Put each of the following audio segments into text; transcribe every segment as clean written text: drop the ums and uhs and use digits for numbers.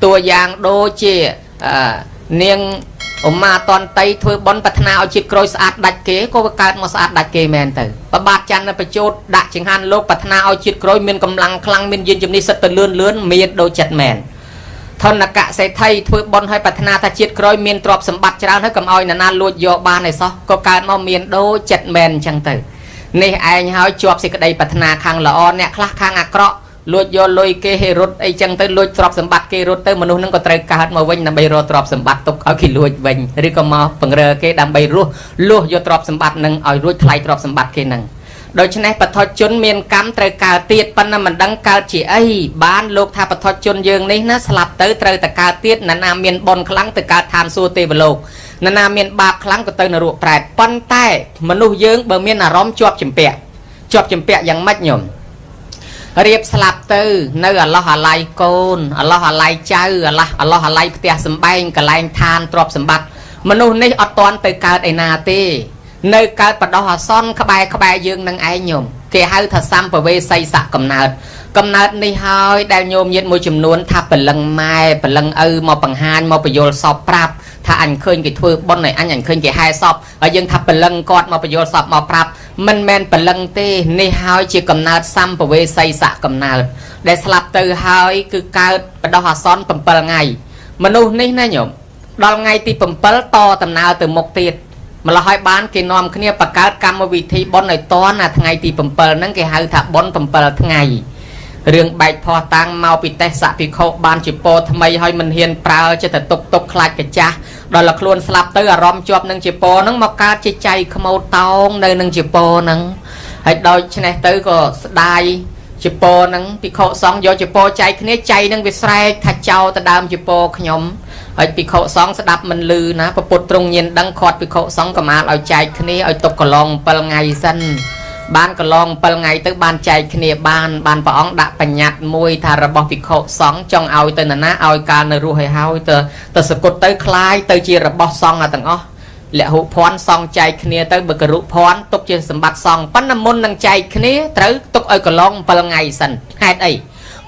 តួយ៉ាងដូចជានាងឧមាតន្តីធ្វើបុណ្យប្រាថ្នាឲ្យជាតិក្រោយស្អាតដាច់គេក៏វាកើតមកស្អាតដាច់គេមែនទៅប្របាទច័ន្ទប្រជោតដាក់ចង្ហាន់លោកប្រាថ្នាឲ្យជាតិក្រោយមានកម្លាំងខ្លាំងមានយានជំនិះសិតទៅលឿនលឿនមានដូចចិត្តមែនធនកសេដ្ឋីធ្វើបុណ្យឲ្យប្រាថ្នាថាជាតិក្រោយមានទ្រព្យសម្បត្តិច្រើនហើយកុំឲ្យនរណាលួចយកបានឯសោះក៏កើតមកមានដូចចិត្តមែនអញ្ចឹងទៅនេះឯងហើយជាប់សេចក្តីប្រាថ្នាខាងល្អអ្នកខ្លះខាងអាក្រក់លួចយកលុយគេហេរត់អីចឹងទៅលួចទ្រព្យសម្បត្តិគេរត់ទៅមនុស្សនឹងក៏ត្រូវកើតមកវិញដើម្បីរកទ្រព្យសម្បត្តិទុកឲ្យគេលួចវិញឬក៏មកពង្រើគេដើម្បីរស់លួសយកទ្រព្យសម្បត្តិនឹងឲ្យរួចថ្លៃទ្រព្យសម្បត្តិគេនឹងដូច្នេះបឋជនមានកម្មត្រូវកើតទៀតប៉ុន្តែមិនដឹងកើតជាអីបានលោកថាបឋជនយើងនេះណាស្លាប់ទៅត្រូវតែកើតទៀតណានាមានបុណ្យខ្លាំងទៅកើតឋានសួគ៌ទេវលោកណានាមានបាបខ្លាំងក៏ទៅនរកប្រែតប៉ុន្តែមនុស្សយើងបើមានអារម្មណ៍ជាប់ជំពាក់ជាប់ជំពាក់យ៉ាងម៉េចញោមរៀបស្លាប់ទៅនៅអាឡោះអាល័យកូនអាឡោះអាល័យចៅអាឡោះអាឡោះអាល័យផ្ទះសំបែងកន្លែងឋានទ្រព្យសម្បត្តិមនុស្សនេះអត់ទាន់ទៅកើតឯណាទេនៅកើតបដោះអាសន្នក្បែរក្បែរយើងនឹងឯងញោមគេហៅថាសម្ពវេសីសៈកំណើតកំណើតនេះហើយដែលញោមញាតមួយចំនួនថាព្រលឹងម៉ែព្រលឹងឪមកបង្ហាញមកបញ្យលសពប្រាប់ថាអញឃើញគេធ្វើបុណ្យឲ្យអញអញឃើញគេហែសពហើយយើងថាព្រលឹងគាត់មកបញ្យលសពមកប្រាប់មិនមែនព្រលឹងទេនេះហើយជាកំណើតសម្ពវេសីសៈកំណើតដែលស្លាប់ទៅហើយគឺកើតបដោះអាសន្ន7ថ្ងៃមនុស្សនេះណាញោមដល់ថ្ងៃទី7តដំណើរទៅមុខទៀតម្ល៉េះហើយបានគេនាំគ្នាបង្កើតកម្មវិធីបុណ្យឲ្យតនណាថ្ងៃទី7ហ្នឹងគេហៅថាបុណ្យ7ថ្ងៃរឿងបែកផោះតាំងមកពីទេសៈភិក្ខុបានជាពោថ្មីហើយមិនហ៊ានប្រើចិត្តតែទុកទុកខ្លាចកាចាស់ដល់តែខ្លួនស្លាប់ទៅអារម្មណ៍ជាប់នឹងជាពោហ្នឹងមកកើតជាចៃខ្មោចតោងនៅនឹងជាពោហ្នឹងហើយដោយឆ្នេះទៅក៏ស្ដាយជាពោហ្នឹងភិក្ខុសង្ឃយកជាពោចែកគ្នាចៃហ្នឹងវាស្រែកថាចោលទៅដើមជាពោខ្ញុំហើយភិក្ខុសង្ឃស្ដាប់មិនលឺណាពពុទ្ធទ្រង់ញៀនដឹងខាត់ភិក្ខុសង្ឃកមាលឲ្យចែកគ្នាឲ្យទុកកន្លង7ថ្ងៃសិនបានកន្លង7ថ្ងៃទៅបានចែកគ្នាបានបានព្រះអង្គដាក់បញ្ញត្តិមួយថារបស់ភិក្ខុសង្ឃចង់ឲ្យទៅណាឲ្យកាលនៅរស់ឲ្យហើយទៅទៅសគត់ទៅคล้ายទៅជារបស់សង្ឃទាំងអស់លហុភ័ណ្ឌសង្ឃចែកគ្នាទៅបើករុភ័ណ្ឌទុកជាសម្បត្តិសង្ឃប៉ុន្តែមុននឹងចែកគ្នាត្រូវទុកឲ្យកន្លង7ថ្ងៃសិនហេតុអី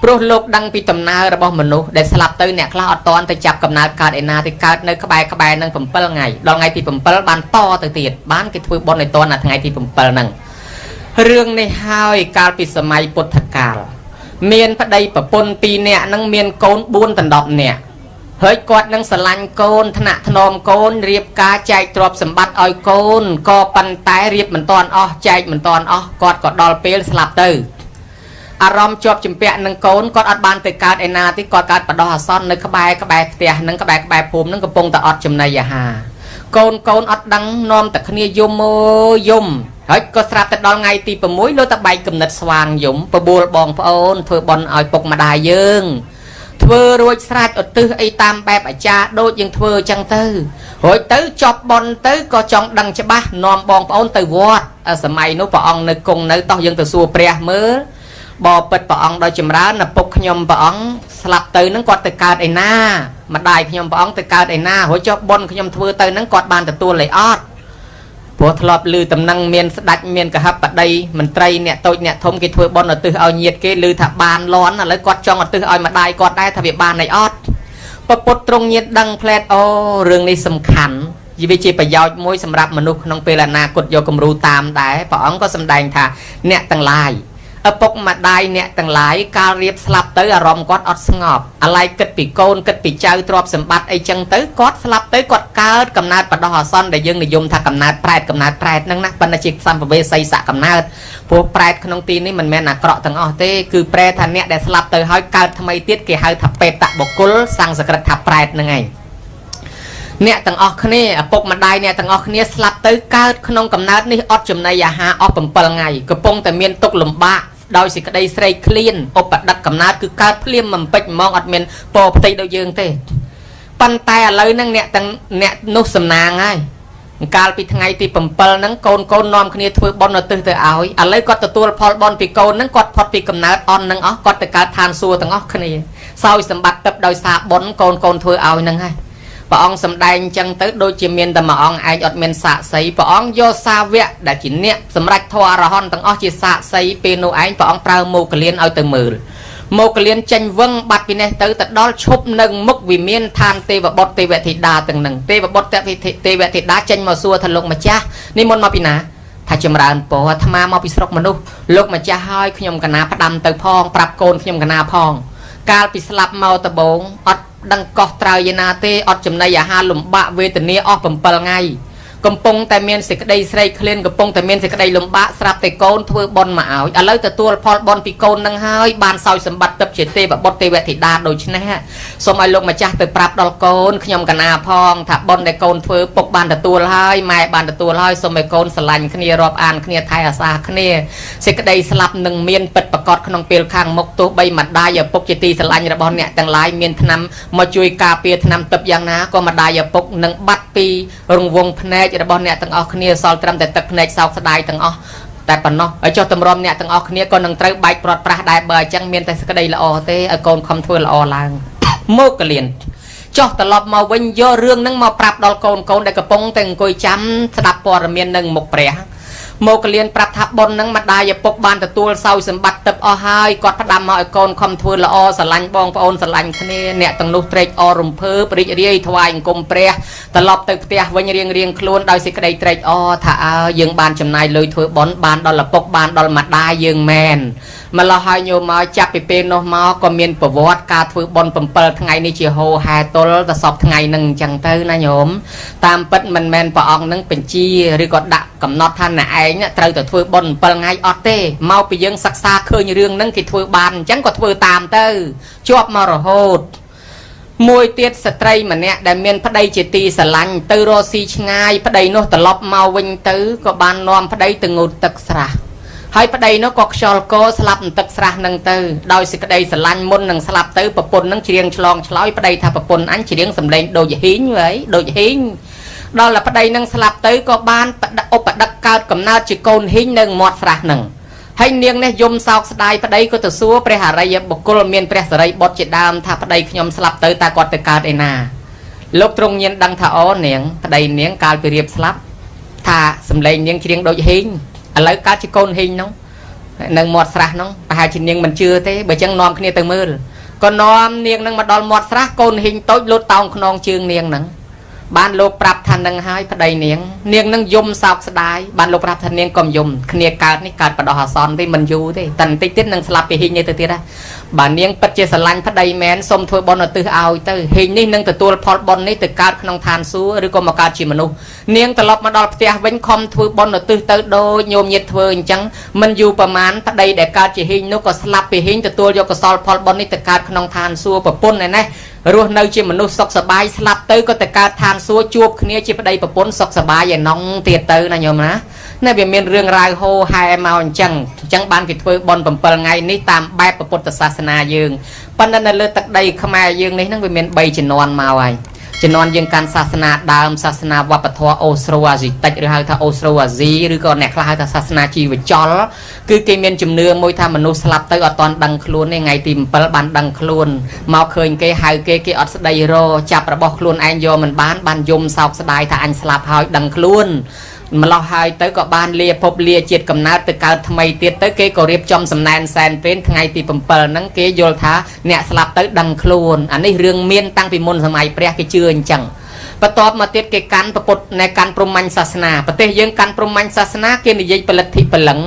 ព្រោះលោកដឹងពីដំណើររបស់មនុស្សដែលស្លាប់ទៅអ្នកខ្លះអត់តន់ទៅចាប់កំណើតកើតឯណាទៅកើតនៅក្បែរក្បែរនឹង7ថ្ងៃដល់ថ្ងៃទី7បានតទៅទៀតបានគេធ្វើបុណ្យឲ្យតន់នៅថ្ងៃទី7ហ្នឹងរឿងនេះហើយកាលពីសម័យពុទ្ធកាលមានប្តីប្រពន្ធ2នាក់នឹងមានកូន4ដណ្ដប់នាក់ហើយគាត់នឹងស្រឡាញ់កូនថ្នាក់ថ្នមកូនរៀបការចែកទ្រព្យសម្បត្តិឲ្យកូនក៏ប៉ុន្តែរៀបមិនតាន់អស់ចែកមិនតាន់អស់គាត់ក៏ដល់ពេលស្លាប់ទៅអារម្មណ៍ជាប់ជំពាក់នឹងកូនគាត់អត់បានទៅកើតឯណាទេគាត់កើតបដោះអាសន្ននៅក្បែរក្បែរផ្ទះនឹងក្បែរក្បែរភូមិនឹងកំពុងតែអត់ចំណីអាហារកូនកូនអត់ដឹងនាំតែគ្នាយំអូយំហើយក៏ស្រាប់តែដល់ថ្ងៃទី6លោកតែបែកគំនិតស្វាងយំបបួលបងប្អូនធ្វើបុណ្យឲ្យពុកម្ដាយយើងធ្វើរួចស្រេចឧទ្ទិសអីតាមបែបអាចារ្យដូចយើងធ្វើអញ្ចឹងទៅរួចទៅចប់បុណ្យទៅក៏ចង់ដឹងច្បាស់នាំបងប្អូនទៅវត្តសម័យនោះព្រះអង្គនៅគង់នៅតោះយើងទៅសួរព្រះមើលបបិទ្ធព្រះអង្គដោយចម្រើនឪពុកខ្ញុំព្រះអង្គស្លាប់ទៅនឹងគាត់ទៅកើតឯណាម្ដាយខ្ញុំព្រះអង្គទៅកើតឯណារួចចុះបុណ្យខ្ញុំធ្វើទៅនឹងគាត់បានទទួលអីអត់ព្រោះធ្លាប់ឮតំណែងមានស្ដេចមានកហបតីមន្ត្រីអ្នកតូចអ្នកធំគេធ្វើបុណ្យឧទ្ទិសឲ្យញាតិគេឮថាបានលន់ឥឡូវគាត់ចង់ឧទ្ទិសឲ្យម្ដាយគាត់ដែរថាវាបានអីអត់ពពុទ្ធទ្រង់ញាតិដឹងផ្លែតអូរឿងនេះសំខាន់វាជាប្រយោជន៍មួយសម្រាប់មនុស្សក្នុងពេលអនាគតយកគំរូតាមដែរព្រះអង្គក៏សម្ដែងថាអ្នកទាំងឡាយឪពុកម្ដាយអ្នកទាំងឡាយកាលរៀបស្លាប់ទៅអារម្មណ៍គាត់អត់ស្ងប់អាឡ័យគិតពីកូនគិតពីចៅទ្រព្យសម្បត្តិអីចឹងទៅគាត់ស្លាប់ទៅគាត់កើតកំណើតបដោះអាសន្នដែលយើងនិយមថាកំណើតប្រែតកំណើតប្រែតហ្នឹងណាប៉ុន្តែជាសម្ភវេសីសៈកំណើតព្រោះប្រែតក្នុងទីនេះមិនមែនអាក្រក់ទាំងអស់ទេគឺប្រែថាអ្នកដែលស្លាប់ទៅហើយកើតថ្មីទៀតគេហៅថាបេតបុគ្គលសំស្ក្រឹតថាប្រែតហ្នឹងឯងអ្នកទាំងអស់គ្នាឪពុកម្ដាយអ្នកទាំងអស់គ្នាស្លាប់ទៅកើតក្នុងកំណើតនេះអត់ចំណីអាហារអស់7ថ្ងៃកំពុងតែមានទុក្ខលំបាកដោយសេចក្តីស្រេកឃ្លានឧបដិតកំណើតគឺកើតភ្លាមមិនពេចហ្មងអត់មានពរផ្ទៃដូចយើងទេប៉ុន្តែឥឡូវហ្នឹងអ្នកទាំងអ្នកនោះសំណាងហើយកាលពីថ្ងៃទី7ហ្នឹងកូនកូននាំគ្នាធ្វើបុណ្យឧទ្ទិសទៅឲ្យឥឡូវគាត់ទទួលផលបុណ្យពីកូនហ្នឹងគាត់ផុតពីកំណើតអន់ហ្នឹងអស់គាត់ទៅកើតឋានសួគ៌ទាំងអស់គ្នាសោយសម្បត្តិទឹកដោយសារបុណ្យកូនកូនធ្វើឲ្យហ្នឹងហើយព្រះអង្គសម្ដែងអញ្ចឹងទៅដូចជាមានតែមួយអង្គឯងអត់មានសាក្សីព្រះអង្គយកសាវកដែលជាអ្នកសម្រេចធម៌អរហន្តទាំងអស់ជាសាក្សីពេលនោះឯងព្រះអង្គប្រើមោគលានឲ្យទៅមើល មកលៀនចេញវឹងបាត់ពីនេះទៅទៅដល់ឈប់នៅមុខវិមានឋានទេវបុត្រទេវធីតាទាំងនឹងទេវបុត្រទេវធីតាចេញមកសួរថាលោកម្ចាស់នេះមុនមកពីណាថាចម្រើនពរអាត្មាមកពីស្រុកមនុស្សលោកម្ចាស់ហើយខ្ញុំកណាផ្ដាំទៅផងប្រាប់កូនខ្ញុំកណាផងកាលពីស្លាប់មកដបងអត់ដឹងកោះត្រើយឯណាទេអត់ចំណីអាហារលំបាកវេទនាអស់7ថ្ងៃកំពុងតែមានសេចក្តីស្រេកឃ្លានកំពុងតែមានសេចក្តីលំបាកស្រាប់តែកូនធ្វើបុណ្យមកឲ្យឥឡូវទទួលផលបុណ្យពីកូននឹងហើយបានសោយសម្បត្តិទឹកជាទេវបុត្រទេវធីតាដូច្នេះសូមឲ្យលោកម្ចាស់ទៅប្រាប់ដល់កូនខ្ញុំកណាផងថាបុណ្យដែលកូនធ្វើពុកបានទទួលហើយម៉ែបានទទួលហើយសូមឲ្យកូនស្រឡាញ់គ្នារាប់អានគ្នាថែអាសាគ្នាសេចក្តីស្លាប់នឹងមានពិតប្រកបក្នុងពេលខាងមុខទោះបីម្ដាយឪពុកជាទីស្រឡាញ់របស់អ្នកទាំងឡាយមានថ្នាំមកជួយការពារថ្នាំទឹកយ៉ាងណាក៏ម្ដាយឪពុកនឹងបាត់ពីរង្វង់ភ្នែករបស់អ្នកទាំងអស់គ្នាសល់ត្រឹមតែទឹកភ្នែកសោកស្ដាយទាំងអស់តែប៉ុណ្ណោះហើយចុះតម្រាំអ្នកទាំងអស់គ្នាក៏នឹងត្រូវបែកព្រាត់ប្រាសដែរបើអញ្ចឹងមានតែសេចក្តីល្អទេឲ្យកូនខំធ្វើល្អឡើងមកកលៀនចុះត្រឡប់មកវិញយករឿងហ្នឹងមកប្រាប់ដល់កូនកូនដែលកំពុងតែអង្គុយចាំស្ដាប់ព័ត៌មាននឹងមុខព្រះមកលៀនប្រាប់ថាបុណ្យហ្នឹងម្ដាយឪពុកបានទទួលសោយសម្បត្តិទឹកអស់ហើយគាត់ផ្ដាំមកឲ្យកូនខំធ្វើល្អស្រឡាញ់បងប្អូនស្រឡាញ់គ្នាអ្នកទាំងនោះត្រេកអររំភើបរីករាយថ្វាយអង្គមព្រះត្រឡប់ទៅផ្ទះវិញរៀងរៀងខ្លួនដោយសេចក្តីត្រេកអរថាអើយើងបានចំណាយលុយធ្វើបុណ្យបានដល់ឪពុកបានដល់ម្ដាយយើងមែនម្ល៉េះហើយញោមមកចាប់ពីពេលនោះមកក៏មានប្រវត្តិការធ្វើបុណ្យ7ថ្ងៃនេះជាហោហែទល់ទៅសពថ្ងៃនឹងអញ្ចឹងទៅណាញោមតាមពិតមិនមែនព្រះអង្គនឹងបញ្ជាឬក៏ដាក់កំណត់ថាអ្នកឯងត្រូវតែធ្វើបុណ្យ7ថ្ងៃអត់ទេមកពីយើងសិក្សាឃើញរឿងហ្នឹងគេធ្វើបានអញ្ចឹងក៏ធ្វើតាមទៅជាប់មករហូតមួយទៀតស្ត្រីម្នាក់ដែលមានប្តីជាទីស្រឡាញ់ទៅរកស៊ីឆ្ងាយប្តីនោះត្រឡប់មកវិញទៅក៏បាននាំប្តីទៅងូតទឹកស្រះហើយប្តីនោះក៏ខ្យល់កស្លាប់ទឹកស្រះនឹងទៅដោយសេចក្តីស្រឡាញ់មុននឹងស្លាប់ទៅប្រពន្ធនឹងច្រៀងឆ្លងឆ្លើយប្តីថាប្រពន្ធអញច្រៀងសំឡេងដូចហ៊ីងហើយដូចហ៊ីងដល់តែប្តីនឹងស្លាប់ទៅក៏បានឧបដឹកកើតកំណើតជាកូនហ៊ីងនៅមាត់ស្រះនឹងហើយនាងនេះយំសោកស្ដាយប្តីក៏ទៅសួរព្រះអរិយបុគ្គលមានព្រះសិរីបុត្រជាដើមថាប្តីខ្ញុំស្លាប់ទៅតើគាត់ទៅកើតឯណាលោកទ្រង់ញៀនដឹងថាអូនាងប្តីនាងកាលពីរៀបស្លាប់ថាសំឡេងនាងច្រៀងដូចហ៊ីងឥឡូវកើតជាកូនហ៊ីងនោះនៅមាត់ស្រះនោះប្រហែលជានាងមិនជឿទេបើចឹងនាំគ្នាទៅមើលក៏នាំនាងនឹងមកដល់មាត់ស្រះកូនហ៊ីងតូចលូតតោងខ្នងជើងនាងហ្នឹងបានលោកប្រាប់ថានឹងហើយប្តីនាងនាងនឹងយំសោកស្ដាយបានលោកប្រាប់ថានាងកុំយំគ្នាកើតនេះកើតបដោះអាសន្នទេមិនយូរទេតែបន្តិចទៀតនឹងស្លាប់ពីហ៊ីងនេះទៅទៀតណាបើនាងពិតជាស្រឡាញ់ប្តីមែនសូមធ្វើបុណ្យឧទ្ទិសឲ្យទៅហ៊ីងនេះនឹងទទួលផលបុណ្យនេះទៅកើតក្នុងឋានសួគ៌ឬក៏មកកើតជាមនុស្សនាងត្រឡប់មកដល់ផ្ទះវិញខំធ្វើបុណ្យឧទ្ទិសទៅដូចញោមញាតធ្វើអញ្ចឹងមិនយូរប្រមាណប្តីដែលកើតជាហ៊ីងនោះក៏ស្លាប់ពីហ៊ីងទទួលយកកុសលផលបុណ្យនេះទៅកើតក្នុងឋានសួគ៌ប្រពន្ធឯនេះរស់នៅជាមនុស្សសុខសប្បាយស្លាប់ទៅក៏ទៅកើតឋានសួគ៌ជួបគ្នាជាប្តីប្រពន្ធសុខសប្បាយឯណងទៀតទៅណាញោមណានេះវាមានរឿងរ៉ាវហូហែមកអញ្ចឹងអញ្ចឹងបានគេធ្វើបុណ្យ7ថ្ងៃនេះតាមបែបពុទ្ធសាសនាយើងប៉ុន្តែនៅលើទឹកដីខ្មែរយើងនេះហ្នឹងវាមាន3ជំនាន់មកហើយជំនាន់យើងកាន់សាសនាដើមសាសនាវប្បធម៌អូស្រូអាស៊ីតិចឬហៅថាអូស្រូអាស៊ីឬក៏អ្នកខ្លះហៅថាសាសនាជីវចលគឺគេមានជំនឿមួយថាមនុស្សស្លាប់ទៅអត់ទាន់ដឹងខ្លួនទេថ្ងៃទី7បានដឹងខ្លួនមកឃើញគេហៅគេគេអត់ស្ដីរចាប់របស់ខ្លួនឯងយកមិនបានបានយំសោកស្ដាយថាអញស្លាប់ហើយដឹងខ្លួនម្លោះហើយទៅក៏បានលាភពលាជាតិកំណើតទៅកើតថ្មីទៀតទៅគេក៏រៀបចំសំណែនសែនព្រេនថ្ងៃទី7ហ្នឹងគេយល់ថាអ្នកស្លាប់ទៅដឹងខ្លួនអានេះរឿងមានតាំងពីមុនសម័យព្រះគេជឿអញ្ចឹងបន្ទាប់មកទៀតគេកាន់ពុទ្ធនៃកាន់ព្រហ្មញ្ញសាសនាប្រទេសយើងកាន់ព្រហ្មញ្ញសាសនាគេនិយាយផលិទ្ធិពលឹង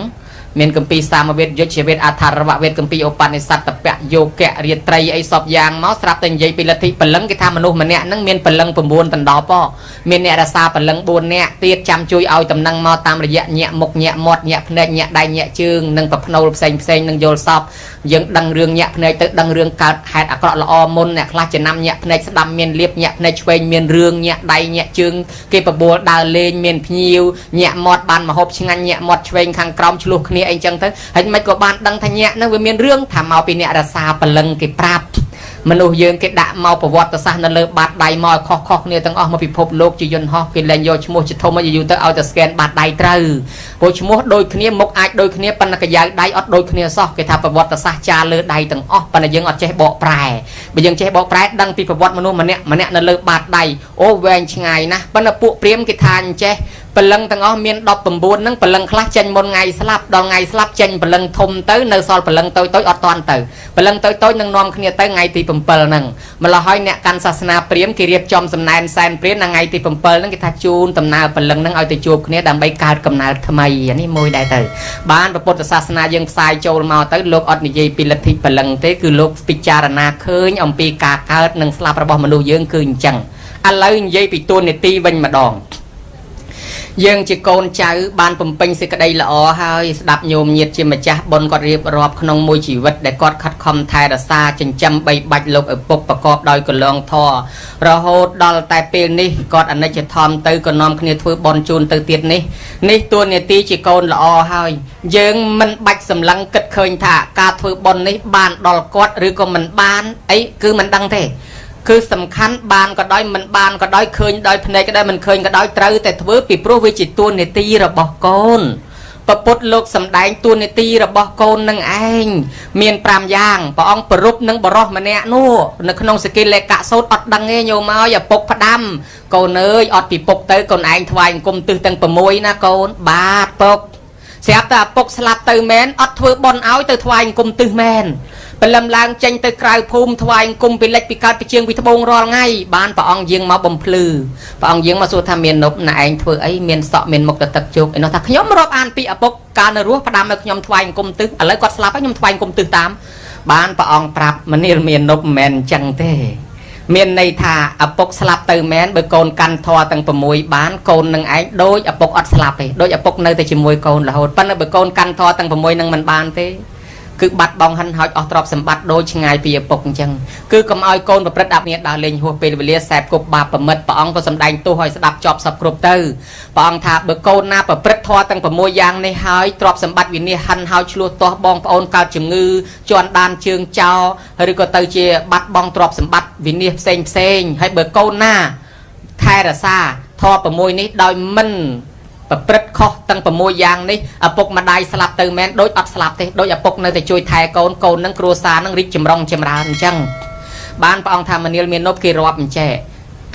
មានគម្ពីរសាមវេទយុជ្ជវេទអថរវវេទគម្ពីរឧបនិស្សតពៈយោគៈរាត្រីអីសពយ៉ាងមកស្រាប់តែនិយាយពីលទ្ធិពលឹងគេថាមនុស្សម្នាក់ហ្នឹងមានពលឹង9ដណ្ដប់មានអ្នករក្សាពលឹង4នាក់ទៀតចាំជួយឲ្យតំណែងមកតាមរយៈញាក់មុខញាក់មាត់ញាក់ភ្នែកញាក់ដៃញាក់ជើងនិងប្រផ្នូលផ្សេងផ្សេងនឹងយល់សពយើងដឹងរឿងញាក់ភ្នែកទៅដឹងរឿងកើតហេតុអាក្រក់ល្អមុនអ្នកខ្លះចំណាំញាក់ភ្នែកស្ដាំមានលៀបញាក់ភ្នែកឆ្វេងមានរឿងញាក់ដៃញាក់ជើងគេបបួលដើរលេងមានភ្ញៀវញាក់មាត់បានមហូបឆ្ងាញ់ញាក់មាត់ឆ្វេងខាងក្រោមឆ្លោះគ្នាអីចឹងទៅហើយមិនក៏បានដឹងថាញាក់ហ្នឹងវាមានរឿងថាមកពីអ្នករក្សាពលឹងគេប្រាប់មនុស្សយើងគេដាក់មកប្រវត្តិសាស្ត្រនៅលើបាតដៃមកឲ្យខុសខុសគ្នាទាំងអស់មកពិភពលោកជាយន្តហោះគេលែងយកឈ្មោះជាធំមកយូរទៅឲ្យតែ scan បាតដៃត្រូវព្រោះឈ្មោះដូចគ្នាមុខអាចដូចគ្នាប៉ុន្តែកាយ៉ាវដៃអត់ដូចគ្នាសោះគេថាប្រវត្តិសាស្ត្រចាលើដៃទាំងអស់ប៉ុន្តែយើងអត់ចេះបកប្រែបើយើងចេះបកប្រែដឹងពីប្រវត្តិមនុស្សម្នាក់ម្នាក់នៅលើបាតដៃអូវែងឆ្ងាយណាស់ប៉ុន្តែពួកព្រាហ្មណ៍គេថាអញ្ចេះ ព្រលឹងទាំងអស់មាន19ហ្នឹងព្រលឹងខ្លះចេញមុនថ្ងៃស្លាប់ដល់ថ្ងៃស្លាប់ចេញព្រលឹងធំទៅនៅសល់ព្រលឹងតូចតូចអត់តាន់ទៅព្រលឹងតូចតូចនឹងនាំគ្នាទៅថ្ងៃទី7ហ្នឹងម្ល៉េះហើយអ្នកកាន់សាសនាព្រាហ្មណ៍គេរៀបចំសំណែនសែនព្រានថ្ងៃទី7ហ្នឹងគេថាជូនដំណើរព្រលឹងហ្នឹងឲ្យទៅជួបគ្នាដើម្បីកើតកំណើតថ្មីអានេះមួយដែរទៅបានពុទ្ធសាសនាយើងផ្សាយចូលមកទៅលោកអត់និយាយពីលទ្ធិព្រលឹងទេគឺលោកពិចារណាឃើញអំពីការកើតនិងស្លាប់របស់មនុស្សយើងគឺអញ្ចឹងឥឡូវនិយាយពីតួនាទីវិញម្ដងយើងជាកូនចៅបានបំពេញសេចក្តីល្អហើយស្ដាប់ញោមញាតជាម្ចាស់បុណ្យគាត់រៀបរាប់ក្នុងមួយជីវិតដែលគាត់ខិតខំថែរក្សាចិញ្ចឹមបីបាច់លោកឪពុកប្រកបដោយកលងធម៌រហូតដល់តែពេលនេះគាត់អនិច្ចធម៌ទៅក៏នាំគ្នាធ្វើបុណ្យជូនទៅទៀតនេះនេះតួនាទីជាកូនល្អហើយយើងមិនបាច់សម្លឹងគិតឃើញថាការធ្វើបុណ្យនេះបានដល់គាត់ឬក៏មិនបានអីគឺមិនដឹងទេគឺសំខាន់បានក៏ដោយមិនបានក៏ដោយឃើញដោយភ្នែកក៏ដោយមិនឃើញក៏ដោយត្រូវតែធ្វើពីព្រោះវាជាតួនាទីរបស់កូនពពុទ្ធលោកសំដែងតួនាទីរបស់កូននឹងឯងមាន5យ៉ាងព្រះអង្គប្រពនឹងបរោះម្នាក់នោះនៅក្នុងសកិលេកសោតអត់ដឹងទេញោមឲ្យឪពុកផ្ដាំកូនអើយអត់ពីពុកទៅកូនឯងថ្វាយអង្គមទិសទាំង6ណាកូនបាទពុកស្រាប់តែឪពុកស្លាប់ទៅមែនអត់ធ្វើបុណ្យឲ្យទៅថ្វាយអង្គមទិសមែនព្រលឹមឡើងចេញទៅក្រៅភូមិថ្វាយអង្គមពីលិចពីកើតពីជើងពីត្បូងរាល់ថ្ងៃបានព្រះអង្គយាងមកបំភ្លឺព្រះអង្គយាងមកសួរថាមាននប់ណែឯងធ្វើអីមានសក់មានមុខទៅទឹកជោគឯនោះថាខ្ញុំរាប់អានពីឪពុកកាលនៅរស់ផ្ដាំឲ្យខ្ញុំថ្វាយអង្គមទិសឥឡូវគាត់ស្លាប់ហើយខ្ញុំថ្វាយអង្គមទិសតាមបានព្រះអង្គប្រាប់មនាលមាននប់មិនមែនអញ្ចឹងទេមានន័យថាឪពុកស្លាប់ទៅមែនបើកូនកាន់ធម៌ទាំង6បានកូននឹងឯងដូចឪពុកអត់ស្លាប់ទេដូចឪពុកនៅតែជាមួយកូនរហូតប៉ុន្តែបើកូនកាន់ធម៌ទាំង6នឹងមិនបានទេគឺបាត់បង់ហិនហោចអស់ទ្រព្យសម្បត្តិដូចឆ្ងាយពីឪពុកអញ្ចឹងគឺកុំឲ្យកូនប្រព្រឹត្តអាបនេះដើរលេងហួសពេលវេលាសែបគប់បាបប្រមិតព្រះអង្គក៏សម្ដែងទោសឲ្យស្ដាប់ចប់សពគ្រប់ទៅព្រះអង្គថាបើកូនណាប្រព្រឹត្តធម៌ទាំង6យ៉ាងនេះហើយទ្រព្យសម្បត្តិវិនាសហិនហោចឆ្លោះទាស់បងប្អូនកើតជំងឺជន់ដានជើងចោលឬក៏ទៅជាបាត់បង់ទ្រព្យសម្បត្តិវិនាសផ្សេងផ្សេងហើយបើកូនណាថែរក្សាធម៌6នេះដោយមិនប្រព្រឹត្តខុសទាំង6យ៉ាងនេះឪពុកម្ដាយស្លាប់ទៅមែនដូចអត់ស្លាប់ទេដូចឪពុកនៅតែជួយថែកូនកូននឹងគ្រួសារនឹងរីកចម្រុងចម្រើនអញ្ចឹងបានព្រះអង្គថាមនាលមាននប់គេរាប់អញ្ចេះ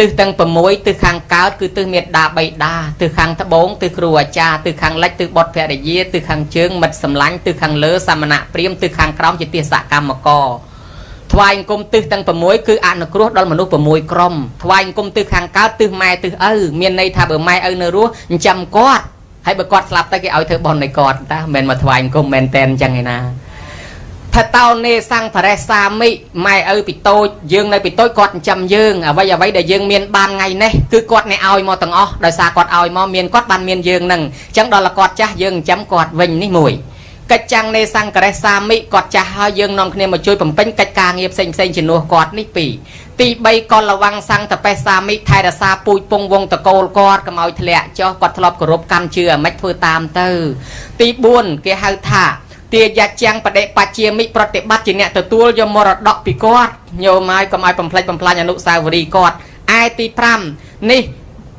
ទិសទាំង6ទិសខាងកើតគឺទិសមេដាបៃតាទិសខាងត្បូងទិសគ្រូអាចារ្យទិសខាងលិចទិសបុត្រភរិយាទិសខាងជើងមិត្តសម្លាញ់ទិសខាងលើសមណៈព្រាហ្មណ៍ទិសខាងក្រោមជាទិសកម្មករថ្វាយអង្គមទិសទាំង6គឺអនុគ្រោះដល់មនុស្ស6ក្រុមថ្វាយអង្គមទិសខាងកើតទិសម៉ែទិសឪមានន័យថាបើម៉ែឪនៅរស់ចិញ្ចឹមគាត់ហើយបើគាត់ស្លាប់ទៅគេឲ្យធ្វើបុណ្យឲ្យគាត់តាមិនមែនមកថ្វាយអង្គមមែនតែនអញ្ចឹងឯណាថតោនេសង្ភរេសាមិម៉ែឪពីតូចយើងនៅពីតូចគាត់ចិញ្ចឹមយើងអ្វីអ្វីដែលយើងមានបានថ្ងៃនេះគឺគាត់អ្នកឲ្យមកទាំងអស់ដោយសារគាត់ឲ្យមកមានគាត់បានមានយើងនឹងអញ្ចឹងដល់គាត់ចាស់យើងចិញ្ចឹមគាត់វិញនេះមួយកិច្ចចាំងនៃសង្ករេសាមិគាត់ចាស់ហើយយើងនាំគ្នាមកជួយបំពេញកិច្ចការងារផ្សេងផ្សេងជំនួសគាត់នេះពីរទី3កលវੰសង្កតបេសាមិថែរក្សាពូជពងវងតកូលគាត់កុំឲ្យធ្លាក់ចុះគាត់ធ្លាប់គោរពកម្មជឿអាម៉េចធ្វើតាមទៅទី4គេហៅថាទាយចាំងបដិបជាមិប្រតិបត្តិជាអ្នកទទួលយកមរតកពីគាត់ញោមហើយកុំឲ្យបំផ្លិចបំផ្លាញអនុស្សាវរីយ៍គាត់ឯទី5នេះ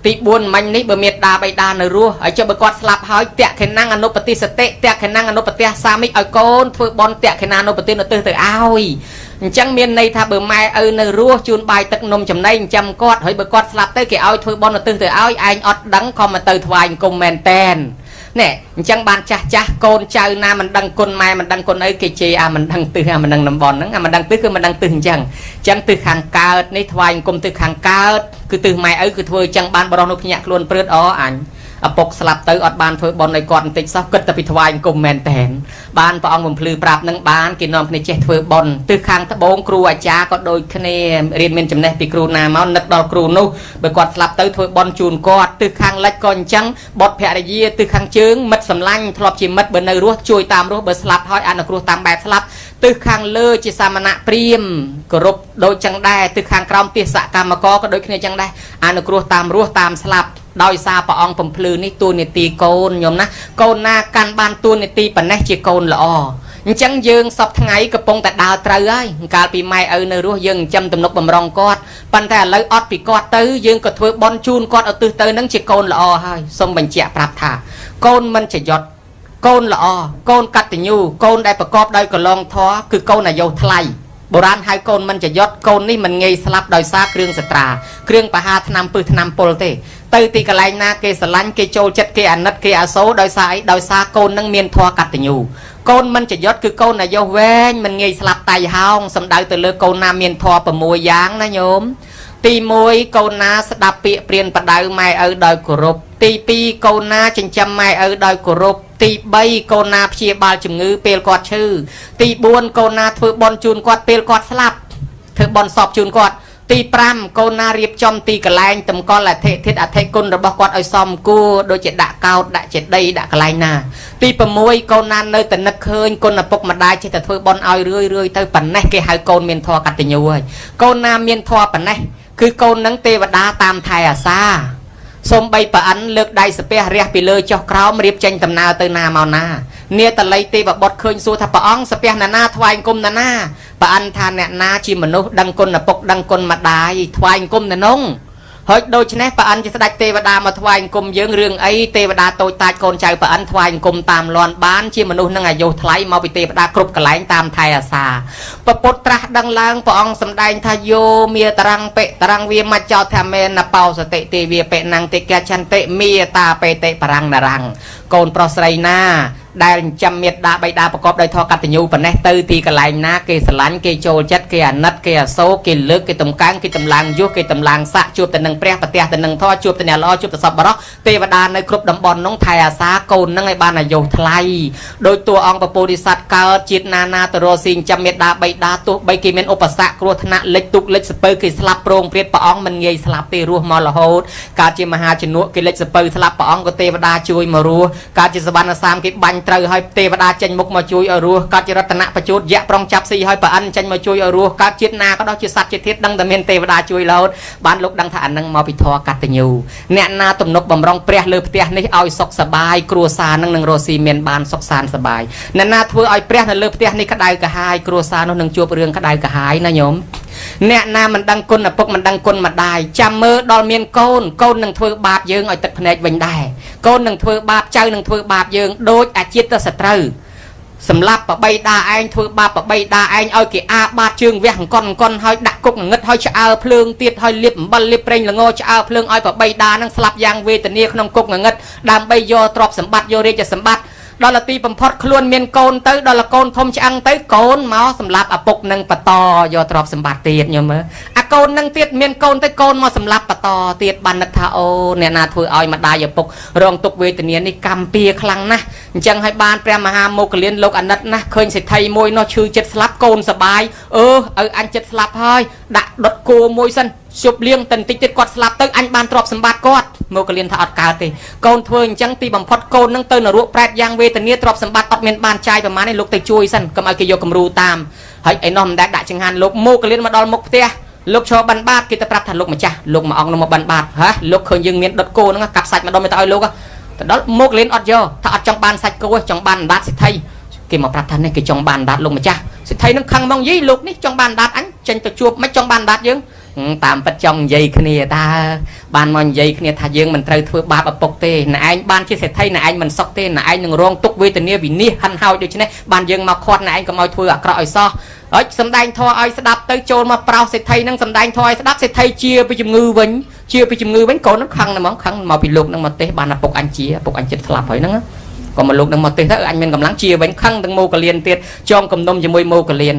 ទី4មិញនេះបើមេដាបៃតានៅរស់ហើយចុះបើគាត់ស្លាប់ហើយតក្ខណੰអនុបតិសតិតក្ខណੰអនុបតិសាមិឲ្យកូនធ្វើបន់តក្ខណានុបតិនៅទិសទៅឲ្យអញ្ចឹងមានន័យថាបើម៉ែឪនៅរស់ជូនបាយទឹកនំចំណីចិញ្ចឹមគាត់ហើយបើគាត់ស្លាប់ទៅគេឲ្យធ្វើបន់នៅទិសទៅឲ្យឯងអត់ដឹងក៏មកទៅថ្វាយអង្គមមែនតែននេះអញ្ចឹងបានចាស់ចាស់កូនចៅណាមិនដឹងគុណម៉ែមិនដឹងគុណឪគេជេរអាមិនដឹងទិសអាមិនដឹងតំបន់ហ្នឹងអាមិនដឹងទិសគឺមិនដឹងទិសអញ្ចឹងអញ្ចឹងទិសខាងកើតនេះថ្វាយអង្គមទិសខាងកើតគឺទិសម៉ែឪគឺធ្វើអញ្ចឹងបានបរោះនោះភ្ញាក់ខ្លួនព្រឺតអអញឪពុកស្លាប់ទៅអត់បានធ្វើបុណ្យឲ្យគាត់បន្តិចសោះគិតតែពីថ្វាយអង្គមមែនតែនបានព្រះអង្គបំភ្លឺប្រាប់នឹងបានគេនាំគ្នាចេះធ្វើបុណ្យទិសខាងត្បូងគ្រូអាចារ្យក៏ដូចគ្នារៀនមានចំណេះពីគ្រូណាមកនឹកដល់គ្រូនោះបើគាត់ស្លាប់ទៅធ្វើបុណ្យជូនគាត់ទិសខាងលិចក៏អញ្ចឹងបុត្រភរិយាទិសខាងជើងមិត្តសម្លាញ់ធ្លាប់ជាមិត្តបើនៅរស់ជួយតាមរស់បើស្លាប់ហើយអនុគ្រោះតាមបែបស្លាប់ទិសខាងលើជាសមណៈព្រាហ្មណ៍គោរពដូចចឹងដែរទិសខាងក្រោមទិសកម្មករក៏ដូចគ្នាចឹងដែរអនុគ្រោះតាមរស់តាមស្លាប់ដោយសារព្រះអង្គបំភ្លឺនេះតួនាទីកូនញោមណាកូនណាកាន់បានតួនាទីប៉ុណ្ណេះជាកូនល្អអញ្ចឹងយើងសពថ្ងៃកំពុងតែដើរត្រូវហើយកាលពីម៉ែឪនៅរស់យើងចិញ្ចឹមទំនុកបំរុងគាត់ប៉ុន្តែឥឡូវអត់ពីគាត់ទៅយើងក៏ធ្វើបន់ជូនគាត់ឲ្យទិសទៅនឹងជាកូនល្អហើយសូមបញ្ជាក់ប្រាប់ថាកូនមិនចយត់កូនល្អកូនកតញ្ញូកូនដែលប្រកបដោយកលងធម៌គឺកូនអាយុថ្លៃបុរាណហៅកូនមិនចយត់កូននេះមិនងាយស្លាប់ដោយសារគ្រឿងសត្រាគ្រឿងបហាថ្នាំពឹសថ្នាំពុលទេ ទៅទីកន្លែងណាគេស្រឡាញ់គេចូលចិត្តគេអាណិតគេអាសូរដោយសារអីដោយសារកូននឹងមានធម៌កតញ្ញូកូនមិនចយុតគឺកូនអាយុវែងមិនងាយស្លាប់តៃហោងសំដៅទៅលើកូនណាមានធម៌6យ៉ាងណាញោមទី1កូនណាស្ដាប់ពាក្យព្រានបដៅម៉ែឪដោយគោរពទី2កូនណាចិញ្ចឹមម៉ែឪដោយគោរពទី3កូនណាព្យាបាលជំងឺពេលគាត់ឈឺទី4កូនណាធ្វើបុណ្យជូនគាត់ពេលគាត់ស្លាប់ធ្វើបុណ្យសពជូនគាត់ទី5កូនណារៀបចំទីកន្លែងតម្កល់អធិធិអធិគុណរបស់គាត់ឲ្យសមគួរដូចជាដាក់កោតដាក់ចេតិយដាក់កន្លែងណាទី6កូនណានៅតែនឹកឃើញគុណឪពុកម្ដាយចេះតែធ្វើបុណ្យឲ្យរឿយរឿយទៅប៉ុណ្ណេះគេហៅកូនមានធម៌កតញ្ញូហើយកូនណាមានធម៌ប៉ុណ្ណេះគឺកូននឹងទេវតាតាមថែអាសាសំបីប្រអិនលើកដៃសាពះរះពីលើចុះក្រោមរៀបចេញដំណើរទៅណាមកណានាតល័យទេវបុត្រឃើញសួរថាព្រះអង្គសាពះណានាថ្វាយអង្គមណានាប្រអិនថាអ្នកណាជាមនុស្សដឹងគុណឪពុកដឹងគុណម្ដាយថ្វាយអង្គមណានងហើយដូច្នេះប្រអិនជាស្ដេចទេវតាមកថ្វាយអង្គមយើងរឿងអីទេវតាតូចតាចកូនចៅប្រអិនថ្វាយអង្គមតាមលន់បានជាមនុស្សនឹងអាយុថ្លៃមកពីទេវតាគ្រប់កន្លែងតាមថែអាសាពពុទ្ធត្រាស់ដឹងឡើងព្រះអង្គសម្ដែងថាយោមេតរੰបិតរੰវាមច្ចោធមេនបោសតិទេវាបិណੰតិកឆន្តិមេតាបេតិបរੰនរੰកូនប្រុសស្រីណាដែលចិញ្ចឹមមេត្តាបិតាប្រកបដោយធម៌កតញ្ញូប៉ុណ្ណេះទៅទីកន្លែងណាគេស្រឡាញ់គេចូលចិត្តគេអាណិតគេអាសូរគេលើកគេតម្កើងគេតម្លើងយុះគេតម្លើងស័កជួបទៅនឹងព្រះប្រទះទៅនឹងធម៌ជួបទៅអ្នកល្អជួបទៅសប្បុរសទេវតានៅគ្រប់តំបន់នោះថែអាសាកូននឹងឲ្យបានអាយុថ្លៃដោយតួអង្គពពោធិសត្វកើតជាតិណានាទៅរកស៊ីចិញ្ចឹមមេត្តាបិតាទោះបីគេមានឧបសគ្គគ្រោះថ្នាក់លិចទុកលិចសពៅគេស្លាប់ប្រងព្រាតព្រះអង្គមិនងាយស្លាប់ទេរស់មករហូតកើតជាមហាជំនួកគេលិចសពៅស្លាប់ព្រះអង្គក៏ទេវតាជួយមករស់កើតជាសវណ្ណសាមគេបាញ់ត្រូវឲ្យទេវតាចេញមុខមកជួយឲ្យរស់កើតជារតនៈបជូតយៈប្រុងចាប់ស៊ីឲ្យប្រអិនចេញមកជួយឲ្យរស់កើតជាតិណាក៏ដោយជាសត្វជាធាតុដឹងតែមានទេវតាជួយរហូតបានលោកដឹងថាអានឹងមកពីធម៌កតញ្ញូអ្នកណាទំនុកបំរុងព្រះលើផ្ទះនេះឲ្យសុខសប្បាយគ្រួសារនឹងនឹងរស់ស៊ីមានបានសុខសាន្តសប្បាយអ្នកណាធ្វើឲ្យព្រះនៅលើផ្ទះនេះក្តៅក្រហាយគ្រួសារនោះនឹងជួបរឿងក្តៅក្រហាយណាញោមអ្នកណាមិនដឹងគុណឪពុកមិនដឹងគុណម្ដាយចាំមើលដល់មានកូនកូននឹងធ្វើបាបយើងឲ្យទឹកភ្នែកវិញដែរកូននឹងធ្វើបាបចៅនឹងធ្វើបាបយើងដូចអាជាតិសត្រូវសម្លាប់បបីដាឯងធ្វើបាបបបីដាឯងឲ្យគេអាបាតជើងវះអង្គន់អង្គន់ហើយដាក់គុកងឹតហើយឆ្អើភ្លើងទៀតហើយលាបអំបិលលាបប្រេងល្ងឆ្អើភ្លើងឲ្យបបីដានឹងស្លាប់យ៉ាងវេទនាក្នុងគុកងឹតដើម្បីយកទ្រព្យសម្បត្តិយករាជសម្បត្តិដល់ទីបំផុតខ្លួនមានកូនទៅដល់កូនធំឆ្អឹងទៅកូនមកសម្លាប់ឪពុកនឹងបន្តយកទ្រព្យសម្បត្តិទៀតញោមមើលអាកូននឹងទៀតមានកូនទៅកូនមកសម្លាប់បន្តទៀតបាននឹកថាអូអ្នកណាធ្វើឲ្យម្ដាយឪពុករងទុក្ខវេទនានេះកម្មពៀខ្លាំងណាស់អញ្ចឹងឲ្យបានព្រះមហាមោគលានលោកអាណិតណាស់ឃើញសេដ្ឋីមួយនោះឈឺចិត្តស្លាប់កូនសបាយអឺឲ្យអញចិត្តស្លាប់ហើយដាក់ដុតគោមួយសិនជប់លៀងតែបន្តិចទៀតគាត់ស្លាប់ទៅអញបានទ្រព្យសម្បត្តិគាត់មកកលៀនថាអត់កើតទេកូនធ្វើអញ្ចឹងទីបំផុតកូននឹងទៅនរកប្រែតយ៉ាងវេទនាទ្រព្យសម្បត្តិអត់មានបានចាយប្រមាណទេលោកទៅជួយសិនកុំឲ្យគេយកគំរូតាមហើយឯនោះមិនដែលដាក់ចង្ហាន់លោកមកកលៀនមកដល់មុខផ្ទះលោកឈរបិណ្ឌបាតគេទៅប្រាប់ថាលោកម្ចាស់លោកមួយអង្គនោះមកបិណ្ឌបាតហ៎លោកឃើញយើងមានដុតគោហ្នឹងកាប់សាច់ម្ដុំទៅឲ្យលោកទៅដល់មកលៀនអត់យកថាអត់ចង់បានសាច់គោចង់បានអណ្ដាតសិទ្ធិគេមកប្រាប់ថានេះគេចង់បានអណ្ដាតលោកម្ចាស់សិទ្ធិនឹងខឹងមកយីលោកនេះចង់បានអណ្ដាតអញចេញទៅជួបមិនចង់បានអណ្ដាតយើងតាមពិតចង់និយាយគ្នាតើបានមកនិយាយគ្នាថាយើងមិនត្រូវធ្វើបាបឪពុកទេណែឯងបានជាសេដ្ឋីណែឯងមិនសុខទេណែឯងនឹងរងទុក្ខវេទនាវិនិច្ឆ័យហិនហោចដូច្នេះបានយើងមកខាត់ណែឯងកុំឲ្យធ្វើអាក្រក់ឲ្យសោះហើយសំដែងធម៌ឲ្យស្ដាប់ទៅចូលមកប្រោសសេដ្ឋីនឹងសំដែងធម៌ឲ្យស្ដាប់សេដ្ឋីជាពីជំងឺវិញជាពីជំងឺវិញកូននឹងខឹងណាស់ហ្មងខឹងមកពីលោកនឹងមកទេសបានឪពុកអញជាឪពុកអញចិត្តស្លាប់ហើយហ្នឹងក៏មកលោកនឹងមកទេសទៅអញមានកម្លាំងជាវិញខឹងទាំងមោកលៀនទៀតចងគំនុំជាមួយមោកលៀន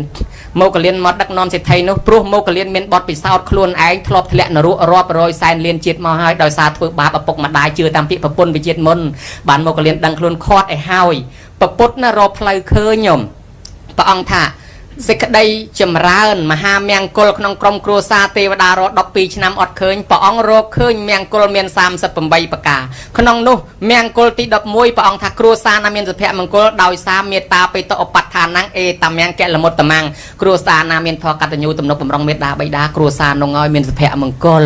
មោកលៀនមកដឹកនាំសេដ្ឋីនោះព្រោះមោកលៀនមានបទពិសោធន៍ខ្លួនឯងធ្លាប់ធ្លាក់នរករាប់រយសែនលានជាតិមកហើយដោយសារធ្វើបាបឪពុកម្ដាយជឿតាមពាក្យប្រពន្ធវិជាតិមុនបានមោកលៀនដឹងខ្លួនខាត់ឲ្យហើយប្រពុតណារកផ្លូវឃើញញោមព្រះអង្គថាសេចក្តីចម្រើនមហាមង្គលក្នុងក្រុមគ្រួសារទេវតារ12ឆ្នាំអត់ឃើញព្រះអង្គរកឃើញមង្គលមាន38ប្រការក្នុងនោះមង្គលទី11ព្រះអង្គថាគ្រួសារណាមានសុភមង្គលដោយសារមេត្តាបេតុឧបដ្ឋានំអេតមង្គលមុត្តមង្គគ្រួសារណាមានធម៌កតញ្ញូទំនុកបំរុងមេត្តាបិតាគ្រួសារនោះឲ្យមានសុភមង្គល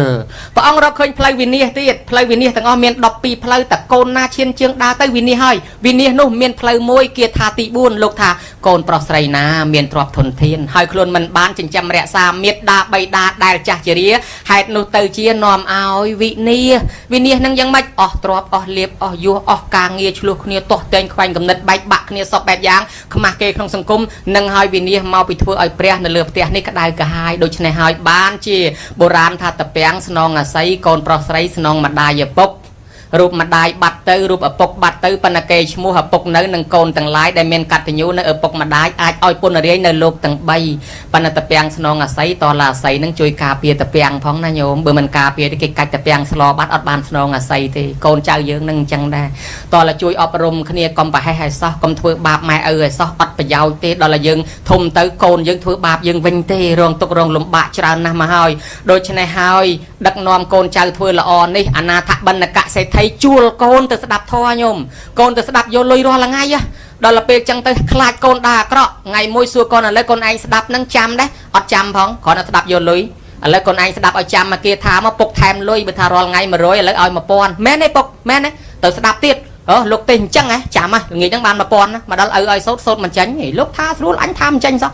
ព្រះអង្គរកឃើញផ្លូវវិនិច្ឆ័យទៀតផ្លូវវិនិច្ឆ័យទាំងអស់មាន12ផ្លូវតកូនណាឈានជើងដើរទៅវិនិច្ឆ័យហើយវិនិច្ឆ័យនោះមានផ្លូវមួយគាថាទី4លោកថាកូនប្រុសស្រីណាមានទ្រព្យធន នធានហើយខ្លួនមិនបានចិញ្ចឹមរក្សាមេត្តាបិតាដែលចាស់ជរាហេតុនោះទៅជានាំឲ្យវិនាសវិនាសនឹងយ៉ាងម៉េចអស់ទ្រព្យអស់លៀបអស់យោះអស់ការងារឆ្លោះគ្នាទាស់ទែងខ្វែងគំនិតបែកបាក់គ្នាសពបែបយ៉ាងខ្មាស់គេក្នុងសង្គមនឹងឲ្យវិនាសមកពីធ្វើឲ្យព្រះនៅលើផ្ទះនេះក្តៅក្រហាយដូច្នេះហើយបានជាបុរាណថាតពាំងស្នងអាស័យកូនប្រុសស្រីស្នងម្ដាយឪពុករូបម្ដាយបាត់ទៅរូបឪពុកបាត់ទៅប៉ុន្តែគេឈ្មោះឪពុកនៅនឹងកូនទាំងឡាយដែលមានកតញ្ញូនៅឪពុកម្ដាយអាចឲ្យពុនរាយនៅលោកទាំង3ប៉ុន្តែតពាំងស្នងអាស័យតឡាអាស័យនឹងជួយការពារតពាំងផងណាញោមបើមិនការពារទេគេកាច់តពាំងស្លបាត់អត់បានស្នងអាស័យទេកូនចៅយើងនឹងអញ្ចឹងដែរតឡាជួយអប់រំគ្នាកុំប្រហែសឲ្យសោះកុំធ្វើបាបម៉ែឪឲ្យសោះអត់ប្រយោជន៍ទេដល់តែយើងធំទៅកូនយើងធ្វើបាបយើងវិញទេរងទុក្ខរងលំបាកច្រើនណាស់មកហើយដូច្នេះហើយដឹកនាំកូនចៅធ្វើល្អនេះអនាថបណ្ឌកសេដ្ឋីជួលកូនទៅស្ដាប់ធម៌ញោមកូនទៅស្ដាប់យកលុយរាល់ថ្ងៃដល់ពេលចឹងទៅខ្លាចកូនដើរអាក្រក់ថ្ងៃមួយសួរកូនឥឡូវកូនឯងស្ដាប់នឹងចាំដែរអត់ចាំផងគ្រាន់តែស្ដាប់យកលុយឥឡូវកូនឯងស្ដាប់ឲ្យចាំមកគេថាមកពុកថែមលុយបើថារាល់ថ្ងៃ100ឥឡូវឲ្យ1000មែនទេពុកមែនទេទៅស្ដាប់ទៀតអូលោកទេអញ្ចឹងហ៎ចាំហ៎ល្ងាចហ្នឹងបាន1000ណាមកដល់ឪឲ្យសូត្រសូត្រមិនចាញ់លោកថាស្រួលអញថាមិនចាញ់សោះ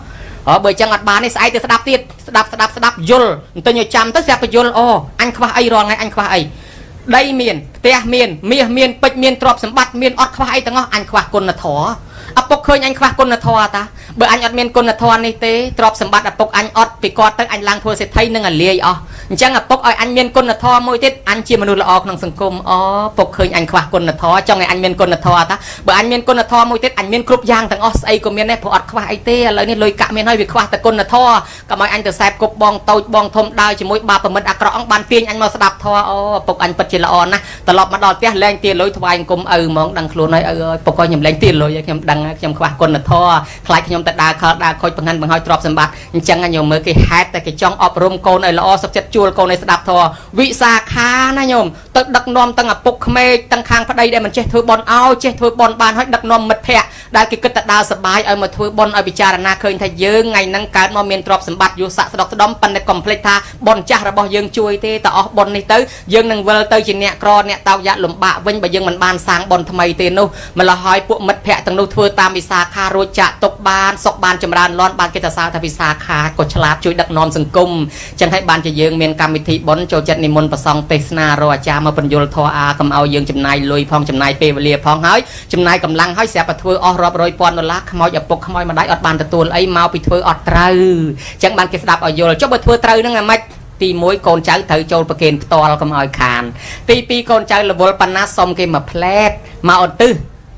អូបើអញ្ចឹងអត់បានទេស្អែកទៅស្ដាប់ទៀតស្ដាប់ស្ដាប់ស្ដាប់យល់បន្ទិញឲ្យចាំទៅស្រាប់បញ្យល់អូអញខ្វះអីរាល់ថ្ងៃអញខ្វះអីដីមានផ្ទះមានមាសមានពេជ្រមានទ្រព្យសម្បត្តិមានអត់ខ្វះអីទាំងអស់អញខ្វះគុណធម៌ឪពុកឃើញអញខ្វះគុណធម៌តាបើអញអត់មានគុណធម៌នេះទេទ្រព្យសម្បត្តិឪពុកអញអត់ពីគាត់ទៅអញឡើងធ្វើសេដ្ឋីនឹងអាលាយអស់អញ្ចឹងឪពុកឲ្យអញមានគុណធម៌មួយទៀតអញជាមនុស្សល្អក្នុងសង្គមអូពុកឃើញអញខ្វះគុណធម៌ចង់ឲ្យអញមានគុណធម៌តាបើអញមានគុណធម៌មួយទៀតអញមានគ្រប់យ៉ាងទាំងអស់ស្អីក៏មានដែរព្រោះអត់ខ្វះអីទេឥឡូវនេះលុយកាក់មានហើយវាខ្វះតែគុណធម៌កុំឲ្យអញទៅសែបគប់បងតូចបងធំដើរជាមួយបាបប្រមិតអាក្រក់អង្គបានទាញអញមកស្ដាប់ធម៌អូឪពុកអញពិតជាល្អណាស់ត្រឡប់មកដល់ផ្ទះលែងទាលុយថ្វាយអង្គមឪហ្មងដឹងខ្លួនហើយឪអើយពុកឲ្យខ្ញុំលែងទាលុយខ្ញុំដឹងខ្ញុំខ្វះគុណធម៌ខ្លាចខ្ញុំទៅដើរខលដើរខូចបង្ហាន់បង្ហើយទ្រព្យសម្បត្តិអញ្ចឹងញោមមើលគេហេតុតែគេចង់អប់រំកូនឲ្យល្អសុខចិត្តជួលកូនឲ្យស្ដាប់ធម៌វិសាខាណាញោមទៅដឹកនាំទាំងឪពុកក្មេកទាំងខាងប្តីដែលមិនចេះធ្វើបន់ឲ្យចេះធ្វើបន់បានឲ្យដឹកនាំមិត្តភ័ក្តិដែលគេគិតតែដើរសបាយឲ្យមកធ្វើបន់ឲ្យពិចារណាឃើញថាយើងថ្ងៃហ្នឹងកើតមកមានទ្រព្យសម្បត្តិយុស័កស្ដុកស្ដំប៉ុន្តែកុំភ្លេចថាបន់ចាស់របស់យើងជួយទេតើអស់បន់នេះទៅយើងនឹងវិលទៅជាអ្នកក្រអ្នកតោកយ៉ាក់លំបាកវិញបើយើងមិនបានសាងបន់ថ្មីទេនោះម្ល៉េះហើយពួកមិត្តភ័ក្តិទាំងនោះធ្វើតាមវិសាខារួចចាក់ទុកបានសុខបានចម្រើនលន់បានគេទៅសើថាវិសាខាក៏ឆ្លាតជួយដឹកនាំសង្គមចឹងហើយបានជាយើងមានកម្មវិធីបុណ្យចូលចិត្តនិមន្តប្រសង់ទេសនារកអាចារ្យមកបញ្យលធម៌អាកុំឲ្យយើងចំណាយលុយផងចំណាយពេលវេលាផងហើយចំណាយកម្លាំងហើយស្រាប់តែធ្វើអស់រាប់រយពាន់ដុល្លារខ្មោចឪពុកខ្មោចម្ដាយអត់បានទទួលអីមកពីធ្វើអត់ត្រូវចឹងបានគេស្ដាប់ឲ្យយល់ចុះបើធ្វើត្រូវហ្នឹងអាម៉េចទី1កូនចៅត្រូវចូលប្រគេនផ្ទាល់កុំឲ្យខានទី2កូនចៅរវល់ប៉ុណ្ណាសុំគេមកផ្លែតមកឧទ្ទិស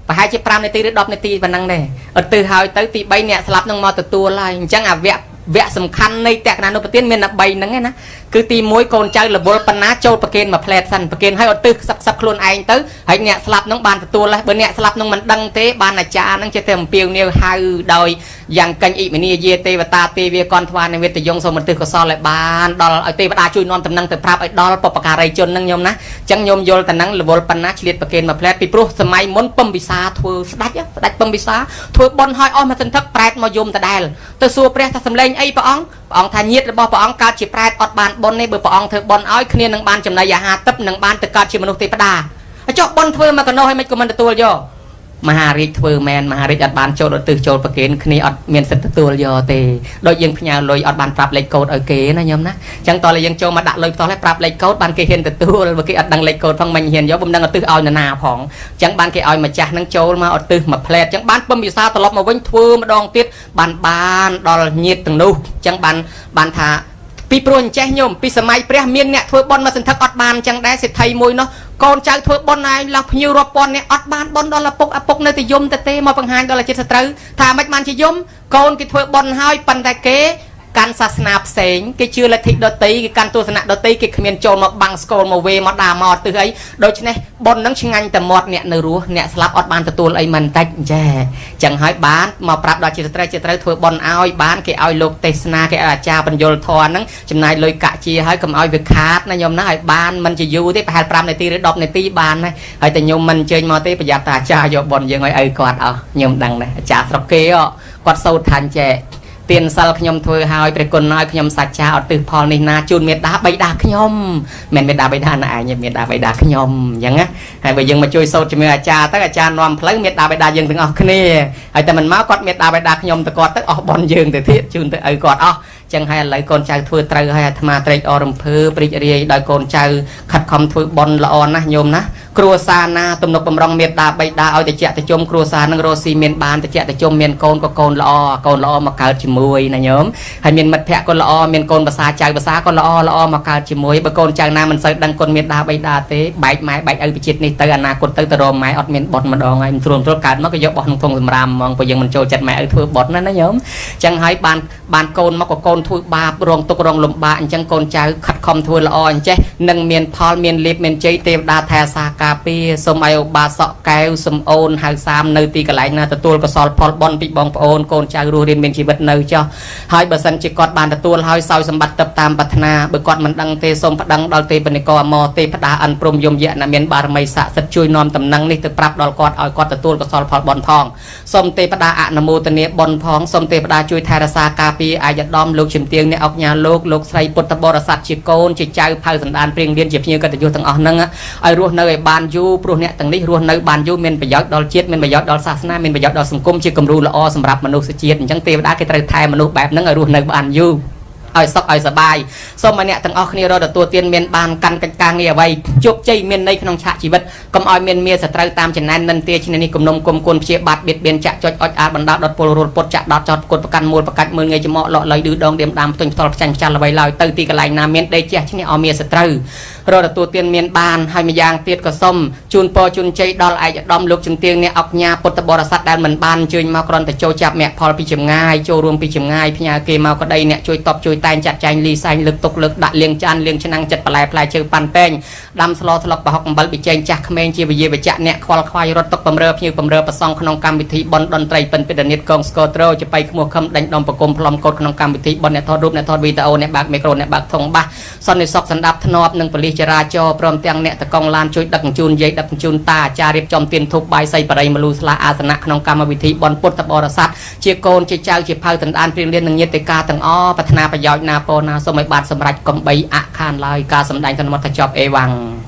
ប្រហែលជា5នាទីឬ10នាទីប៉ុណ្ណឹងដែរឧទ្ទិសហើយទៅទី3អ្នកស្លាប់នឹងមកទទួលហើយអញ្ចឹងអាវគ្គវគ្គសំខាន់នៃតក្កណានុប្រទានមានតែ3ហ្នឹងឯណាគឺទី1កូនចៅរវល់ប៉ុណ្ណាចូលប្រគេនមួយផ្លែតសិនប្រគេនឲ្យឧទ្ទិសខ្សឹបខ្សឹបខ្លួនឯងទៅហើយអ្នកស្លាប់នឹងបានទទួលហើយបើអ្នកស្លាប់នឹងមិនដឹងទេបានអាចារ្យនឹងចេះតែអំពាវនាវហៅដោយយ៉ាងកញ្ញអ៊ិមនីយាទេវតាទេវាកនថ្វានិវេតយងសូមឧទ្ទិសកុសលឲ្យបានដល់ឲ្យទេវតាជួយនាំតំណែងទៅប្រាប់ឲ្យដល់បុព្វការីជននឹងញោមណាអញ្ចឹងញោមយល់តំណែងរវល់ប៉ុណ្ណាឆ្លៀតប្រគេនមួយផ្លែតពីព្រោះសម័យមុនពំវិសាធ្វើស្ដេចស្ដេចពំវិសាធ្វើបុណ្យឲ្យអស់មួយសន្ធឹកប្រែតមកយំដដែលទៅសួរព្រះថាសំលេងអីព្រះអង្គព្រះអង្គថាញាតរបស់ព្រះអង្គកើតជាប្រែតអត់បានបុណ្យទេបើព្រះអង្គធ្វើបុណ្យឲ្យគ្នានឹងបានចំណីអាហារទឹកនឹងបានទៅកើតជាមនុស្សទេវតាចុះបុណ្យធ្វើមកកណោះឲ្យមិនក៏មិនទទួលយកមហារាជធ្វើមែនមហារាជអត់បានចូលឧទ្ទិសចូលប្រគេនគ្នាអត់មានសិទ្ធិទទួលយកទេដូចយើងផ្ញើលុយអត់បានប្រាប់លេខកូដឲ្យគេណាញោមណាអញ្ចឹងតោះតែយើងចូលមកដាក់លុយផ្ទាល់ហើយប្រាប់លេខកូដបានគេហ៊ានទទួលបើគេអត់ដឹងលេខកូដផងមិនហ៊ានយកបំដឹងឧទ្ទិសឲ្យនរណាផងអញ្ចឹងបានគេឲ្យម្ចាស់នឹងចូលមកឧទ្ទិសមួយផ្លែតអញ្ចឹងបានពំវិសាត្រឡប់មកវិញធ្វើម្ដងទៀតបានដល់ញាតទាំងនោះអញ្ចឹងបានថាពីព្រោះអញ្ចេះញោមពីសម័យព្រះមានអ្នកធ្វើបុណ្យមកសន្ធឹកអត់បានអញ្ចឹងដែរសេដ្ឋីមួយនោះកូនចៅធ្វើបុណ្យឯងឡើងភ្ញៀវរាប់ពាន់អ្នកអត់បានបុណ្យដល់ឪពុកឪពុកនៅតែយំទៅទេមកបង្ហាញដល់ជាតិសត្រូវថាមិនបានជាយំកូនគេធ្វើបុណ្យហើយប៉ុន្តែគេកាន់សាសនាផ្សេងគេជឿលទ្ធិដតីគេកាន់ទស្សនៈដតីគេគ្មានចូលមកបាំងស្កូលមកវេមកដាមកទិសអីដូច្នេះបុណ្យនឹងឆ្ងាញ់តែមាត់អ្នកនៅរស់អ្នកស្លាប់អត់បានទទួលអីមិនតិចចេះចឹងហើយបានមកប្រាប់ដល់ជាត្រូវជាត្រូវធ្វើបុណ្យឲ្យបានគេឲ្យលោកទេសនាគេឲ្យអាចារ្យបញ្យលធម៌ហ្នឹងចំណាយលុយកាក់ជាហើយកុំឲ្យវាខាតណាញោមណាឲ្យបានមិនជាយូរទេប្រហែល5នាទីឬ10នាទីបានណាហើយតែញោមមិនអញ្ជើញមកទេប្រយ័ត្នតែអាចារ្យយកបុណ្យយើងឲ្យឪគាត់អស់ញោមដឹងដែរអាចារ្យស្រុកគេគាត់សូត្រថាអញ្ចេះទី ទានសិលខ្ញុំធ្វើហើយព្រះគុណឲ្យខ្ញុំសច្ចាឧទ្ទិសផលនេះណាជូនមេដាបៃតាខ្ញុំមិនមេដាបៃតាណាឯងមេដាបៃតាខ្ញុំអញ្ចឹងណាហើយបើយើងមកជួយសូត្រជាមួយអាចារ្យទៅអាចារ្យនាំផ្លូវមេដាបៃតាយើងទាំងអស់គ្នាហើយតែមិនមកគាត់មេដាបៃតាខ្ញុំទៅគាត់ទៅអស់បនយើងទៅទៀតជូនទៅឪគាត់អស់ចឹងហើយឥឡូវកូនចៅធ្វើត្រូវហើយអាត្មាត្រេកអររំភើបរីករាយដោយកូនចៅខិតខំធ្វើបន់ល្អណាស់ញោមណាគ្រួសារណាទំនុកបំរុងមេត្តាបៃតាឲ្យតិចតិជុំគ្រួសារនឹងរស់ស៊ីមានបានតិចតិជុំមានកូនក៏កូនល្អកូនល្អមកកើតជាមួយណាញោមហើយមានមិត្តភក្តិក៏ល្អមានកូនភាសាចៅភាសាក៏ល្អល្អមកកើតជាមួយបើកូនចៅណាមិនសូវដឹងគុណមេត្តាបៃតាទេបែកម៉ែបែកឪពិជាតិនេះទៅអនាគតទៅទៅរកម៉ែអត់មានបុណ្យម្ដងហើយមិនស្រួលស្រួលកើតមកក៏យកបោះក្នុងធុងសម្រាមហ្មងព្រោះយើងមិនចូលចិត្តម៉ែឪធ្វើបុណ្យណាណាញោមចឹងហើយបានបានកូនមកក៏កូនធ្វើបាបរងទុក្ខរងលំបាកអញ្ចឹងកូនចៅខិតខំធ្វើល្អអញ្ចេះនឹងមានផលមានលៀបមានជ័យទេវតាថែអាសាការពារសូមឲ្យឧបាសកកែវសំអូនហៅសាមនៅទីកន្លែងណាទទួលកុសលផលបុណ្យពីបងប្អូនកូនចៅរស់រានមានជីវិតនៅចុះហើយបើសិនជាគាត់បានទទួលហើយសោយសម្បត្តិទឹកតាមប្រាថ្នាបើគាត់មិនដឹងទេសូមប្តឹងដល់ទេពនិកអមទេពតាអិនព្រំយមយៈណាមានបារមីស័ក្តិសិទ្ធិជួយនាំតំណែងនេះទៅប្រាប់ដល់គាត់ឲ្យគាត់ទទួលកុសលផលបុណ្យផងសូមទេពតាអនុមោទនាបុណ្យផងសូមទេពតាជួយថែរក្សាការពារអាយដាមលោកជំទាវអ្នកអុកញ៉ាលោកលោកស្រីពុទ្ធបរិស័ទជាកូនជាចៅផៅសន្តានព្រៀងលៀនជាភ្ញៀវកិត្តិយសទាំងអស់ហ្នឹងឲ្យរស់នៅឲ្យបានយូរព្រោះអ្នកទាំងនេះរស់នៅបានយូរមានប្រយោជន៍ដល់ជាតិមានប្រយោជន៍ដល់សាសនាមានប្រយោជន៍ដល់សង្គមជាគំរូល្អសម្រាប់មនុស្សជាតិអញ្ចឹងទេវតាគេត្រូវថែមនុស្សបែបហ្នឹងឲ្យរស់នៅបានយូរឲ្យសុខឲ្យសប្បាយសូមឲ្យអ្នកទាំងអស់គ្នារកទទួលទានមានបានកាន់កិច្ចការងារអ្វីជោគជ័យមានន័យក្នុងឆាកជីវិតកុំឲ្យមានមាសត្រូវតាមចំណែននិន្ទាឈ្នះនេះគំនុំគុំគុនព្យាបាទបៀតបៀនចាក់ចុចអុចអាលបណ្ដាដុតពលរួលពុតចាក់ដតចោតគុតប្រកាន់មូលប្រកាច់មើលងាយច្មក់លក់លៃឌឺដងឌៀមដាមផ្ទុញផ្ទាល់ផ្ចាញ់ផ្ចាល់អ្វីឡើយទៅទីកន្លែងណាមានដេកជះឈ្នះអមាសត្រូវរកទទួលទានមានបានហើយម្យ៉ាងទៀតក៏សូមជូនពរជូនជ័យដល់ឯកឧត្តមលោកជំទាវអ្នកអុកញ៉ាពុទ្ធបរិស័ទដែលមិនបានអញ្ជើញមកគ្រាន់តែចូលចាប់មគ្គផលពីចម្ងាយចូលរួមពីចម្ងាយផ្ញើគេមកក្តីអ្នកជួយតបជួយតែងចាត់ចែងលីសែងលើកទុកលើកដាក់លាងចានលាងឆ្នាំងចិត្តបន្លែផ្លែឈើប៉ាន់ពេងដាំស្លស្លុកប្រហុកអំបិលប៊ីចេងចាស់ក្មេងជាវិយាវចៈអ្នកខ្វល់ខ្វាយរត់ទុកបំរើភ្ញៀវបំរើប្រសងក្នុងកម្មវិធីបុណ្យតន្ត្រីពិនពិនិតកងស្គរត្រចបៃខ្មោះខំដេញដុំប្រគំផ្លុំកូតក្នុងកម្មវិធីបុណ្យអ្នកថតរូបអ្នកថតវីដេអូអ្នកបើកមីក្រូអ្នកបើកធុងបាសសន្តិសុខសន្តាប់ធ្នាប់និងប៉ូលីសចរាចរណ៍ព្រមទាំងអ្នកតកងឡានជួយដឹកជញ្ជូនយាយដឹកជញ្ជូនតាអាចារ្យរៀបចំទានធូបបាយសីបរិយមលូស្លាអាសនៈក្នុងកម្មវិធីបុណ្យពុទ្ធបរិស័ទជាកូនជាចៅជាផៅតណ្ដានព្រៀងលៀននិងញាតិកាទាំងអស់ប្រាថ្នាប្រយោជន៍ណាពរណាសូមឲ្យបានសម្រេចកំបីអខានឡើយការសម្ដែងសន្មតថាចប់អេវ៉ាំង។